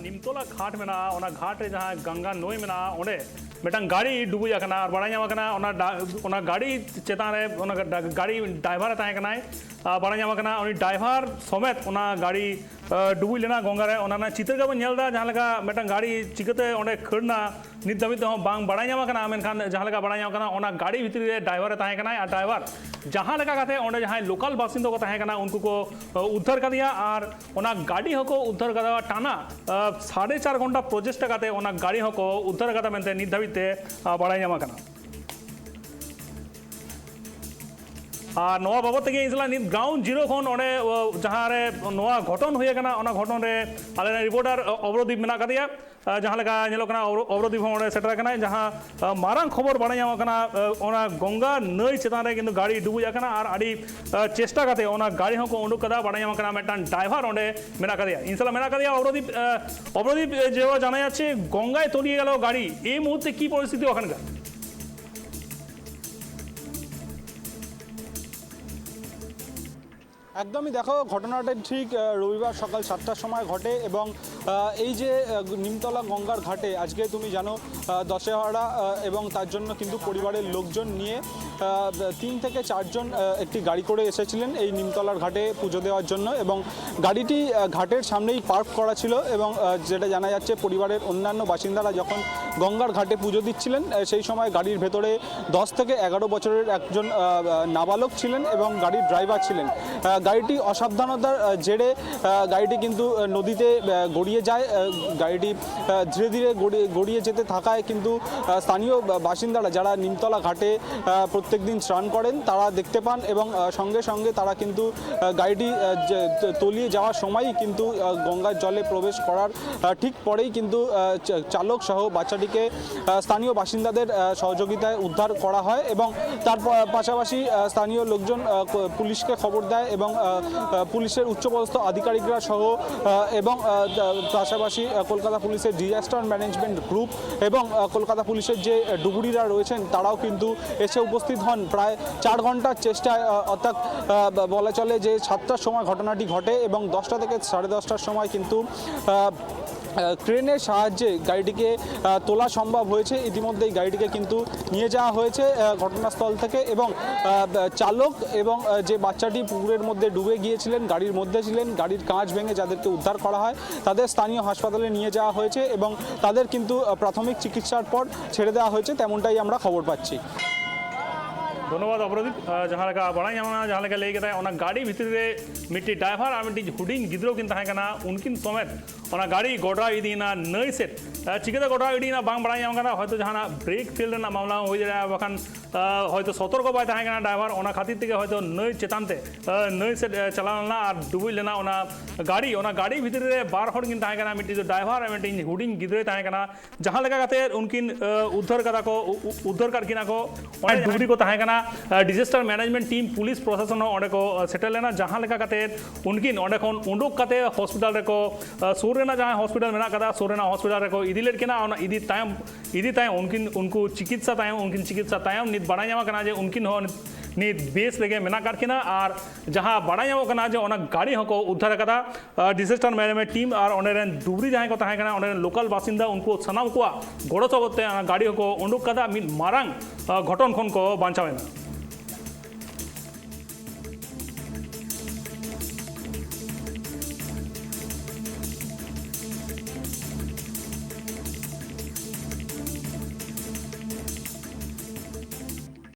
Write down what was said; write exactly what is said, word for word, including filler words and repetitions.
ᱱᱤᱢᱛᱚᱞᱟ ᱜᱷᱟᱴ ᱢᱮᱱᱟᱜᱼᱟ, ᱚᱱᱟ ᱜᱷᱟᱴ ᱨᱮ ᱡᱟᱦᱟᱸ ᱜᱟᱝᱜᱟ ᱱᱟᱹᱭ ᱢᱮᱱᱟᱜᱼᱟ, ᱚᱸᱰᱮ ᱢᱤᱫᱴᱟᱝ ᱜᱟᱹᱰᱤ ᱰᱩᱵᱩᱡ ᱟᱠᱟᱱᱟ ᱟᱨ ᱵᱟᱲᱟᱭ ᱧᱟᱢ ᱟᱠᱟᱱᱟ ᱚᱱᱟ ᱰᱟ-, ᱚᱱᱟ ᱜᱟᱹᱰᱤ ᱪᱮᱛᱟᱱ ᱨᱮ ᱚᱱᱟ ᱜᱟ-, ᱜᱟᱹᱰᱤ ᱰᱟᱭᱵᱷᱟᱨ ᱮ ᱛᱟᱦᱮᱸ ᱠᱟᱱᱟᱭ᱾ ᱟᱨ ᱵᱟᱲᱟᱭ ᱧᱟᱢ ᱟᱠᱟᱱᱟ ᱩᱱᱤ ᱰᱟᱭᱵᱷᱟᱨ ᱥᱚᱢᱮᱛ ᱚᱱᱟ ᱜᱟᱹᱰᱤ, ᱟ, ᱰᱩᱵᱩᱡ ᱞᱮᱱᱟ ᱜᱚᱝᱜᱟ ᱨᱮ᱾ ᱚᱱᱟ ᱨᱮᱱᱟᱜ ᱪᱤᱛᱟᱹᱨ ᱜᱮᱵᱚᱱ ᱧᱮᱞ ᱮᱫᱟ, ᱡᱟᱦᱟᱸ ᱞᱮᱠᱟ ᱢᱤᱫᱴᱟᱝ ᱜᱟᱹᱰᱤ ᱪᱤᱠᱟᱹᱛᱮ ᱚᱸᱰᱮ ᱠᱷᱟᱹᱲ ᱮᱱᱟ, ᱱᱤᱛ ᱫᱷᱟᱹᱵᱤᱡ ᱛᱮᱦᱚᱸ ᱵᱟᱝ ᱵᱟᱲᱟᱭ ᱧᱟᱢ ᱟᱠᱟᱱᱟ᱾ ᱢᱮᱱᱠᱷᱟᱱ ᱡᱟᱦᱟᱸ ᱞᱮᱠᱟ ᱵᱟᱲᱟᱭ ᱧᱟᱢ ᱟᱠᱟᱱᱟ, ᱚᱱᱟ ᱜᱟᱹᱰᱤ ᱵᱷᱤᱛᱨᱤ ᱨᱮ ᱰᱟᱭᱵᱷᱟᱨ ᱮ ᱛᱟᱦᱮᱸ ᱠᱟᱱᱟᱭ ᱟᱨ ᱰᱟᱭᱵᱷᱟᱨ ᱡᱟᱦᱟᱸ ᱞᱮᱠᱟ ᱠᱟᱛᱮ ᱚᱸᱰᱮ ᱡᱟᱦᱟᱸᱭ ᱞᱳᱠᱟᱞ ᱵᱟᱥᱤᱱᱫᱟ ᱠᱚ ᱛᱟᱦᱮᱸ ᱠᱟᱱᱟ, ᱩᱱᱠᱩ ᱠᱚ, ᱟ, ᱩᱫᱽᱫᱷᱟᱨ ᱠᱟᱫᱮᱭᱟ ᱟᱨ ᱚᱱᱟ ᱜᱟᱹᱰᱤ ᱦᱚᱸᱠᱚ ᱩᱫᱽᱫᱷᱟᱨ ᱠᱟᱫᱟ᱾ ᱴᱟᱱᱟ, ᱟ, ᱥᱟᱲᱮ ᱪᱟᱨ ᱜᱷᱚᱱᱴᱟ ᱯᱨᱚᱪᱮᱥᱴᱟ ᱠᱟᱛᱮ ᱚᱱᱟ ᱜᱟᱹᱰᱤ ᱦᱚᱸᱠᱚ ᱩᱫᱽᱫᱷᱟᱨ ᱠᱟᱫᱟ ᱢᱮᱱᱛᱮ ᱱᱤᱛ ᱫᱷᱟᱹᱵᱤᱡ ᱛᱮ, ᱟ, ᱵᱟᱲᱟᱭ ᱧᱟᱢ ᱟᱠᱟᱱᱟ᱾ ᱟᱨ ᱱᱚᱣᱟ ᱵᱟᱵᱚᱫ ᱛᱮᱜᱮ ᱤᱧ ᱥᱟᱞᱟᱜ ᱱᱤᱛ ᱜᱨᱟᱣᱩᱱᱰ ᱡᱤᱨᱳ ᱠᱷᱚᱱ ᱚᱸᱰᱮ, ᱟ, ᱡᱟᱦᱟᱸ ᱨᱮ ᱱᱚᱣᱟ ᱜᱷᱚᱴᱚᱱ ᱦᱩᱭ ᱟᱠᱟᱱᱟ, ᱚᱱᱟ ᱜᱷᱚᱴᱚᱱ ᱨᱮ ᱟᱞᱮ ᱨᱮᱱ ᱨᱤᱯᱳᱨᱴᱟᱨ, ᱟ, ᱚᱵᱨᱚᱫᱤᱯ ᱢᱮᱱᱟᱜ ᱠᱟᱫᱮᱭᱟ᱾ ᱟ, ᱡᱟᱦᱟᱸ ᱞᱮᱠᱟ ᱧᱮᱞᱚᱜ ᱠᱟᱱᱟ, ᱚᱵᱨᱚ-, ᱚᱵᱨᱚᱫᱤᱯ ᱦᱚᱸ ᱚᱸᱰᱮ ᱥᱮᱴᱮᱨ ᱟᱠᱟᱱᱟᱭ᱾ ᱡᱟᱦᱟᱸ, ᱟ, ᱢᱟᱨᱟᱝ ᱠᱷᱚᱵᱚᱨ ᱵᱟᱲᱟᱭ ᱧᱟᱢ ᱟᱠᱟᱱᱟ, ᱟ, ᱚᱱᱟ ᱜᱚᱝᱜᱟ ᱱᱟᱹᱭ ᱪᱮᱛᱟᱱ ᱨᱮ ᱠᱤᱱᱛᱩ ᱜᱟᱹᱰᱤ ᱰᱩᱵᱩᱡ ᱟᱠᱟᱱᱟ ᱟᱨ ᱟᱹᱰᱤ, ᱟ, ᱪᱮᱥᱴᱟ ᱠᱟᱛᱮ ᱚᱱᱟ ᱜᱟᱹᱰᱤ ᱦᱚᱸᱠᱚ ᱩᱰᱩᱠ ᱠᱟᱫᱟ᱾ ᱵᱟᱲᱟᱭ ᱧᱟᱢ ᱟᱠᱟᱱᱟ ᱢᱤᱫᱴᱟᱝ ᱰᱟᱭᱵᱷᱟᱨ ᱚᱸᱰᱮ ᱢᱮᱱᱟᱜ ᱠᱟᱫᱮᱭᱟ᱾ ᱤᱧ ᱥᱟᱞᱟᱜ ᱢᱮᱱᱟᱜ ᱠᱟᱫᱮᱭᱟ ᱚᱵᱨᱚᱫᱤᱯ, ᱟ, ᱚᱵরদীপ, এ, যেভাবে জানা যাচ্ছে, গঙ্গায় তলিয়ে গেল গাড়ি, এই মুহূর্তে কি পরিস্থিতি ওখানকার? একদমই, দেখো, ঘটনাটা ঠিক, আহ, রবিবার সকাল সাতটার সময় ঘটে এবং, আহ, এই যে, আহ, নিমতলা গঙ্গার ঘাটে আজকে তুমি জানো, আহ, দশেহারা, আহ, এবং তার জন্য কিন্তু পরিবারের লোকজন নিয়ে, আহ, তিন থেকে চারজন, আহ, একটি গাড়ি করে এসেছিলেন এই নিমতলার ঘাটে পুজো দেওয়ার জন্য এবং গাড়িটি, আহ, ঘাটের সামনেই পার্ক করা ছিল এবং, আহ, যেটা জানা যাচ্ছে, পরিবারের অন্যান্য বাসিন্দারা যখন গঙ্গার ঘাটে পুজো দিচ্ছিলেন, আহ, সেই সময় গাড়ির ভেতরে দশ থেকে এগারো বছরের একজন, আহ, আহ, নাবালক ছিলেন এবং গাড়ির ড্রাইভার ছিলেন। আহ, গাড়িটি অসাবধানতার, আহ, জেরে, আহ, গাড়িটি কিন্তু, আহ, নদীতে, আহ, গড়িয়ে যায়। আহ, গাড়িটি, আহ, ধীরে ধীরে গড়িয়ে, গড়িয়ে যেতে থাকায় কিন্তু, আহ, স্থানীয় বা-, বাসিন্দারা, যারা নিমতলা ঘাটে, আহ, প্রত্যেক দিন স্নান করেন, তারা দেখতে পান এবং, আহ, সঙ্গে সঙ্গে তারা কিন্তু, আহ, গাড়িটি, আহ, যে, যে তলিয়ে যাওয়ার সময়ই কিন্তু, আহ, গঙ্গার জলে প্রবেশ করার, আহ, ঠিক পরেই কিন্তু, আহ, চা-, চালক সহ বাচ্চাটিকে, আহ, স্থানীয় বাসিন্দাদের, আহ, সহযোগিতায় উদ্ধার করা হয় এবং তার পা-, পাশাপাশি, আহ, স্থানীয় লোকজন, আহ, ক-, পুলিশকে খবর দেয় এবং আহ, আহ, পুলিশের উচ্চপদস্থ আধিকারিকরা সহ, আহ, এবং আহ, তা- পাশাপাশি আহ, কলকাতা পুলিশের ডিজাস্টার ম্যানেজমেন্ট গ্রুপ এবং আহ, কলকাতা পুলিশের যে আহ, ডুবুরিরা রয়েছেন, তারাও কিন্তু এসে উপস্থিত হন। প্রায় চার ঘন্টার চেষ্টায়, আহ, অর্থাৎ আহ, ব- বলা চলে যে সাতটার সময় ঘটনাটি ঘটে এবং দশটা থেকে সাড়ে দশটার সময় কিন্তু আহ, আহ, ক্রেনের সাহায্যে গাড়িটিকে আহ, তোলা সম্ভব হয়েছে। ইতিমধ্যেই গাড়িটিকে কিন্তু নিয়ে যাওয়া হয়েছে আহ, ঘটনাস্থল থেকে এবং আহ, ব- চালক এবং আহ, যে বাচ্চাটি পুকুরের মধ্যে ডুবে গিয়েছিলেন, গাড়ির মধ্যে ছিলেন, গাড়ির কাঁচ ভেঙে যাদেরকে উদ্ধার করা হয়, তাদের স্থানীয় হাসপাতালে নিয়ে যাওয়া হয়েছে এবং তাদের কিন্তু আহ, প্রাথমিক চিকিৎসার পর ছেড়ে দেওয়া হয়েছে, তেমনটাই আমরা খবর পাচ্ছি। ᱫᱷᱚᱱᱱᱚᱵᱟᱫ ᱚᱯᱨᱟᱫᱤᱯ᱾ ᱟᱨ ᱡᱟᱦᱟᱸ ᱞᱮᱠᱟ ᱵᱟᱲᱟᱭ ᱧᱟᱢ ᱮᱱᱟ, ᱡᱟᱦᱟᱸ ᱞᱮᱠᱟ ᱞᱟᱹᱭ ᱠᱮᱫᱟᱭ, ᱚᱱᱟ ᱜᱟᱹᱰᱤ ᱵᱷᱤᱛᱨᱤ ᱨᱮ ᱢᱤᱫᱴᱤᱡ ᱰᱨᱟᱭᱵᱷᱟᱨ ᱟᱨ ᱢᱤᱫᱴᱤᱡ ᱦᱩᱰᱤᱧ ᱜᱤᱫᱽᱨᱟᱹ ᱠᱤᱱ ᱛᱟᱦᱮᱸ ᱠᱟᱱᱟ᱾ ᱩᱱᱠᱤᱱ ᱥᱚᱢᱮᱛ ᱚᱱᱟ ᱜᱟᱹᱰᱤ ᱜᱚᱰᱨᱟᱣ ᱤᱫᱤᱭᱮᱱᱟ ᱱᱟᱹᱭ ᱥᱮᱫ᱾ ᱟᱨ ᱪᱤᱠᱟᱹᱛᱮ ᱜᱚᱰᱨᱟᱣ ᱤᱫᱤᱭᱮᱱᱟ ᱵᱟᱝ ᱵᱟᱲᱟᱭ ᱧᱟᱢ ᱠᱟᱱᱟ᱾ ᱦᱚᱭᱛᱳ ᱡᱟᱦᱟᱱᱟᱜ ᱵᱨᱮᱠ ᱯᱷᱮᱞ ᱨᱮᱱᱟᱜ ᱢᱟᱢᱞᱟ ᱦᱚᱸ ᱦᱩᱭ ᱫᱟᱲᱮᱭᱟᱜᱼᱟ, ᱵᱟᱠᱷᱟᱱ ᱟᱨ, ᱦᱚᱭᱛᱳ ᱥᱚᱛᱚᱨᱠᱚ ᱵᱟᱭ ᱛᱟᱦᱮᱸ ᱠᱟᱱᱟ ᱰᱨᱟᱭᱵᱷᱟᱨ, ᱚᱱᱟ ᱠᱷᱟᱹᱛᱤᱨ ᱛᱮᱜᱮ ᱦᱚᱭᱛᱳ ᱱᱟᱹᱭ ᱪᱮᱛᱟᱱ ᱛᱮ, ᱟᱨ, ᱱᱟᱹᱭ ᱥᱮᱫ ᱟᱨ, ᱪᱟᱞᱟᱣ ᱞᱮᱱᱟ ᱟᱨ ᱰᱩᱵᱩᱡ ᱞᱮᱱᱟ ᱚᱱᱟ ᱜᱟᱹᱰᱤ᱾ ᱚᱱᱟ ᱜᱟᱹᱰᱤ ᱵᱷᱤᱛᱨᱤ ᱨᱮ ᱵᱟᱨ ᱦᱚᱲ ᱠᱤᱱ ᱛᱟᱦᱮᱸ ᱠᱟᱱᱟ, ᱢᱤᱫᱴᱤᱡ ᱫᱚ ᱰᱨᱟᱭᱵᱷᱟᱨ ᱟᱨ ᱢᱤᱫᱴᱤᱡ ᱦᱩᱰᱤᱧ ᱜᱤᱫᱽᱨᱟᱹᱭ ᱛᱟᱦᱮᱸ ᱠᱟᱱᱟ᱾ ᱡᱟᱦᱟᱸ ᱞᱮᱠᱟ ᱠᱟᱛᱮ ᱩᱱᱠᱤᱱ ᱟᱨ, ᱩᱫᱽᱫᱷᱟᱹᱨ ᱠᱟᱫᱟ ᱠᱚ, ᱩ- ᱩ- ᱩᱫᱽᱫᱷᱟᱹᱨ ᱠᱟᱫ ᱠᱤᱱᱟ ᱠᱚ᱾ ᱚᱸᱰᱮ ᱰᱩᱵᱩᱨᱤ ᱠᱚ ᱛᱟᱦᱮᱸ ᱠᱟᱱᱟ᱾ ᱟᱨ, ᱰᱤᱡᱟᱥᱴᱟᱨ ᱢᱮᱱᱮᱡᱢᱮᱱᱴ ᱴᱤᱢ, ᱯᱩᱞᱤᱥ ᱯᱨᱚᱥᱟᱥᱚᱱ ᱦᱚᱸ ᱚᱸᱰᱮ ᱠᱚ ᱟᱨ, ᱥᱮᱴᱮᱨ ᱞᱮᱱᱟ᱾ ᱡᱟᱦᱟᱸ ᱞᱮᱠᱟ ᱠᱟᱛᱮ ᱩᱱᱠᱤᱱ ᱚᱸᱰᱮ ᱠᱷᱚᱱ ᱩᱰᱩᱠ ᱠᱟᱛᱮ ᱦᱚᱥᱯᱤᱴᱟᱞ ᱨᱮᱠᱚ, ᱟᱨ, ᱥᱩᱨ ᱨᱮᱱᱟᱜ ᱡᱟᱦᱟᱸ ᱦᱚᱥᱯᱤᱴᱟᱞ ᱢᱮᱱᱟᱜ ᱠᱟᱫᱟ, ᱥᱩᱨ ᱨᱮᱱᱟᱜ ᱦᱚᱥᱯᱤᱴᱟᱞ ᱨᱮᱠᱚ ᱤᱫᱤ ᱞᱮᱫ ᱠᱤᱱᱟ᱾ ᱚᱱᱟ ᱤᱫᱤ ᱛᱟᱭᱚᱢ ᱤᱫᱤ ᱛᱟᱭᱚᱢ ᱩᱱᱠᱤᱱ, ᱩᱱᱠᱩ ᱪᱤᱠᱤᱛᱥᱟ ᱛᱟᱭᱚᱢ, ᱩᱱᱠᱤᱱ ᱪᱤᱠᱤᱛᱥᱟ ᱛᱟᱭᱚᱢ ᱱᱤᱛ ᱵᱟᱲᱟᱭ ᱧᱟᱢ ᱟᱠᱟᱱᱟ ᱡᱮ ᱩᱱᱠᱤᱱ ᱦᱚᱸ ᱱᱤᱛ ᱵᱮᱥ ᱨᱮᱜᱮ ᱢᱮᱱᱟᱜ ᱟᱠᱟᱫ ᱠᱤᱱᱟ᱾ ᱟᱨ ᱡᱟᱦᱟᱸ ᱵᱟᱲᱟᱭ ᱧᱟᱢᱚᱜ ᱠᱟᱱᱟ ᱡᱮ ᱚᱱᱟ ᱜᱟᱹᱰᱤ ᱦᱚᱸᱠᱚ ᱩᱫᱽᱫᱷᱟᱨ ᱟᱠᱟᱫᱟ᱾ ᱟᱨ, ᱰᱤᱡᱟᱥᱴᱟᱨ ᱢᱮᱱᱮᱡᱢᱮᱱᱴ ᱴᱤᱢ ᱟᱨ ᱚᱸᱰᱮ ᱨᱮᱱ ᱰᱩᱵᱨᱤ ᱡᱟᱦᱟᱸᱭ ᱠᱚ ᱛᱟᱦᱮᱸ ᱠᱟᱱᱟ, ᱚᱸᱰᱮ ᱨᱮᱱ ᱞᱳᱠᱟᱞ ᱵᱟᱥᱤᱱᱫᱟ, ᱩᱱᱠᱩ ᱥᱟᱱᱟᱢ ᱠᱚᱣᱟᱜ ᱜᱚᱲᱚ ᱥᱚᱯᱚᱦᱚᱫ ᱛᱮ ᱚᱱᱟ ᱜᱟᱹᱰᱤ ᱦᱚᱸᱠᱚ ᱩᱰᱩᱠ ᱠᱟᱫᱟ᱾ ᱢᱤᱫ ᱢᱟᱨᱟᱝ, ᱟᱨ, ᱜᱷᱚᱴᱚᱱ ᱠᱷᱚᱱ ᱠᱚ ᱵᱟᱧᱪᱟᱣ ᱮᱱᱟ᱾